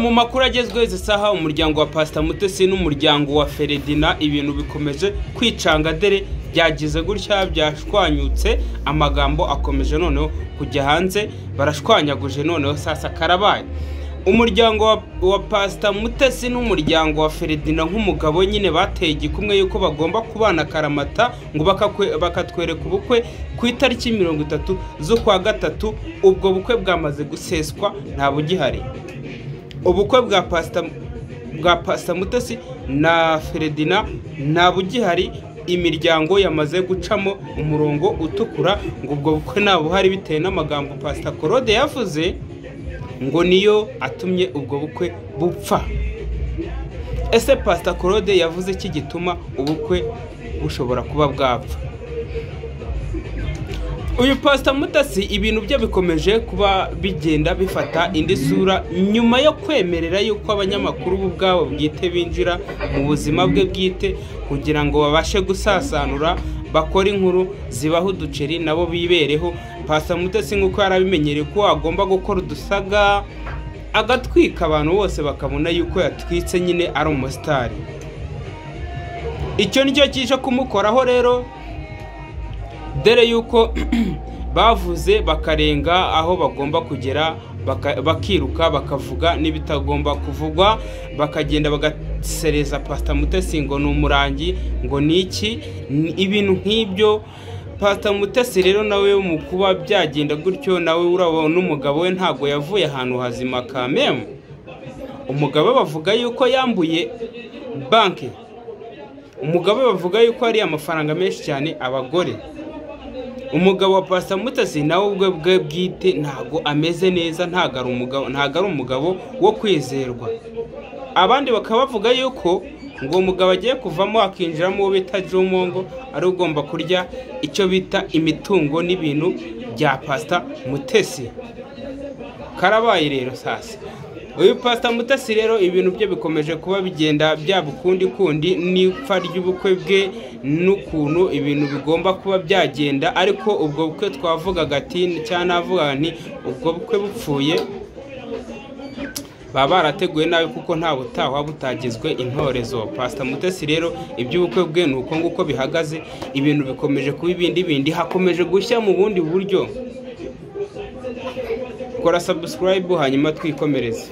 Mu makuru agezweho izi saha, umuryango wa Pastor Mutesi n'umuryango wa Feredina ibintu bikomeje kwicanga, dere byagize gutya byashwanyutse, amagambo akomeje noneho kujya hanze, barashwanyaguje noneho sasa karabaye. Umuryango wa Pastor Mutesi n'umuryango wa Feredina nk'umugabo nyine bateye igikumwe yuko bagomba kubana karamata, ngo bakatwereka ubukwe ku itariki 30 z'ukwa gatatu. Ubwo bukwe bwamaze guseswa, nta bugihari. Ubukwe bwa Pastor Mutesi na Feredina nta bugihari, imiryango yamaze gucamo umurongo utukura ngo ubwo bukwe nta buhari, bitewe n'amagambo Pastor Claude yavuze ngo niyo atumye ubwo bukwe bupfa. Ese Pastor Claude yavuze iki gituma ubukwe bushobora kuba bwapfa? Uyu Pastor Mutesi ibintu bye bikomeje kuba bigenda bifata indi sura nyuma yo kwemerera yuko abanyamakuru ubwabo bwite binjira mu buzima bwe bwite kugira ngo babashe gusasanura, bakora inkuru zibaho uduceri nabo bibereho. Pastor Mutesi nk'uko yarabimenyereye ko agomba gukora udusaga agatwika abantu bose bakabona yuko yatwitse nyine ari umusitari. Icyo nicyo kije kumukoraho rero, dere yuko bavuze bakarenga aho bagomba kugera, bakiruka bakavuga n'ibitagomba kuvugwa, bakagenda bagasereza Pastor Mutesi ngo ni umurangi, ngo ni iki, ibintu nk'ibyo. Pastor Mutesi rero nawe mu kuba byagenda gutyo, nawe urabona umugabo we ntago yavuye ahantu hazima kameme. Umugabo bavuga yuko yambuye banki, umugabo bavuga yuko ari amafaranga menshi cyane abagore. Umugabo wa Pastor Mutesi nawe ubwe bwe bwite ntago ameze neza, ntago ari umugabo wo kwizerwa. Abandi bakaba bavuga yuko ngo umugabo agiye kuvamo akinjiramo uwo bita Jumongo, ari ugomba kurya icyo bita imitungo n'ibintu bya Pastor Mutesi. Karabaye rero sasa. Uyu Pastor Mutesi rero ibintu bye bikomeje kuba bigenda byabukundi kundi n'ipfa ry'ubukwe bwe n'ukuntu ibintu bigomba kuba byagenda, ariko ubwo bukwe twavugaga ati cyangwa navuga nti ubwo bukwe bupfuye baba barateguye nabi, kuko nta butahwa butagizwe intorezo. Pastor Mutesi rero iby'ubukwe bwe ni uko nguko bihagaze, ibintu bikomeje kuba ibindi bindi, hakomeje gushya mu bundi buryo. Kora subscribe hanyuma twikomereze.